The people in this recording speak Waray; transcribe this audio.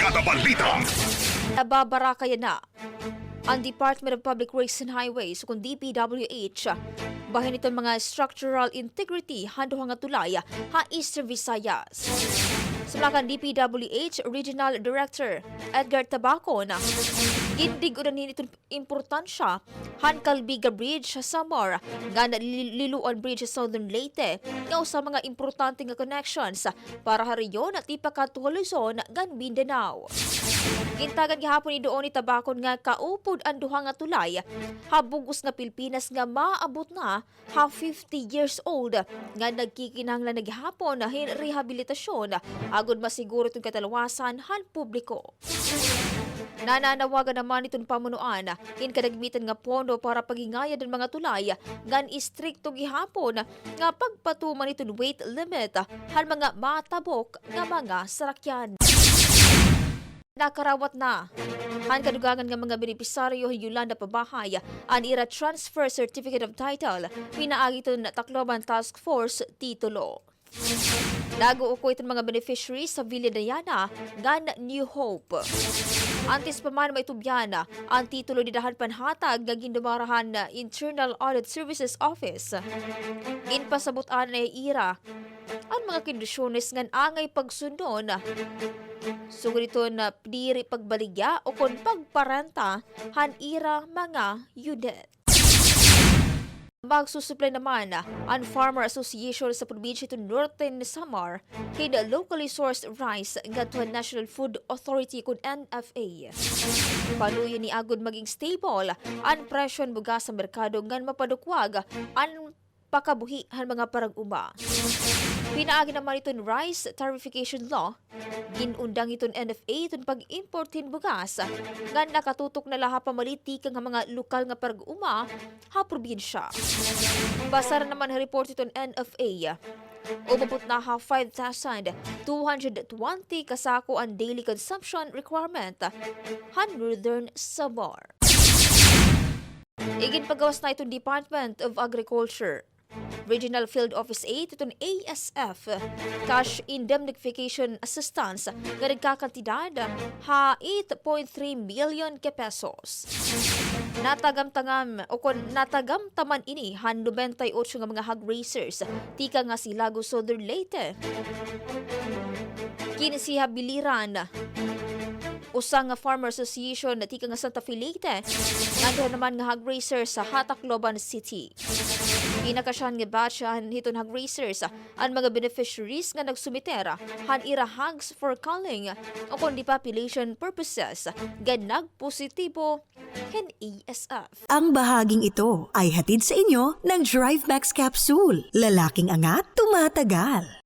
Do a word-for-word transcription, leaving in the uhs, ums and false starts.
Kada balita. Nababarakayan na an Department of Public Works and Highways, kun D P W H, bahin iton mga structural integrity han duha nga tulay ha East Visayas. Sumala kan D P W H Regional Director Edgar Tabacon, gindig-on na niton importansya han Calbiga Bridge ha Samar ngan Li-, Liloan Bridge ha Southern Leyte nga usa mga importante nga connections para ha rehiyon tipakadto ha Luzon ngan Mindanao. Gintagan gihapon iduon ni Tabacon nga kaupod an duha nga tulay ha bug-os nga Pilipinas nga maabot na ha fifty years old nga nagkikinahanglan na gihapon hin rehabilitasyon agod masiguro iton katalwasan han publiko. Nananawagan naman iton pamunuan hin kadagmitan nga pondo para paghingayad han mga tulay ngan istrikto gihapon nga pagpatuman iton weight limit han mga matabok nga mga sarakyan. Nakarawat na han kadugangan nga mga benepisaryo hin Yolanda Pabahay an ira transfer certificate of title pinaagi iton Tacloban Task Force titulo. Nag-uukoy iton mga beneficiaries ha Villa Diana ngan New Hope. Antes pa man maitubyan an titulo dida han panhatag nga gindumara han Internal Audit Services Office, ginpasabot-an na ira an mga kondisyones ngan angay pagsundon sugad hiton diri pagbaligya ukon pagparenta han ira mga unit. Magsusupply naman an Farmer Association sa probinsya hiton Northern Samar hin locally sourced rice ngadto han National Food Authority kun N F A. Panuyo ini agod maging stable an presyo han bugas sa merkado ngan mapadukwag an pakabuhi han mga parag-uma. Pinaagi naman hiton Rice Tarification Law, gin-undang hiton N F A hiton pag-import hin bugas ngan nakatutok na la ha pamalit tikang ha mga lokal nga parag-uma ha probinsya. Basar naman ha report hiton N F A, umabot na ha five thousand two hundred twenty ka sako an daily consumption requirement han Northern Samar. Iginpagawas na hiton Department of Agriculture Regional Field Office eight hiton A S F cash indemnification assistance nga nagkakantidad ha eight point three million ka pesos. Natagamtangam ukon natagamtaman ini han nobenta y otso nga mga hog raisers tikang ha Silago, Southern Leyte. Kinse ha Biliran, usa nga farmer association tikang ha Santa Fe, Leyte, ngan duha naman nga hog raisers ha Tacloban City. Pinakasyahan nga batch han hiton hog raisers an mga beneficiaries nga nagsumiter han ira hogs for culling ukon depopulation purposes ngan nagpositibo hin A S F. Ang bahaging ito ay hatid sa inyo ng Drive Max Capsule. Lalaking angat, tumatagal.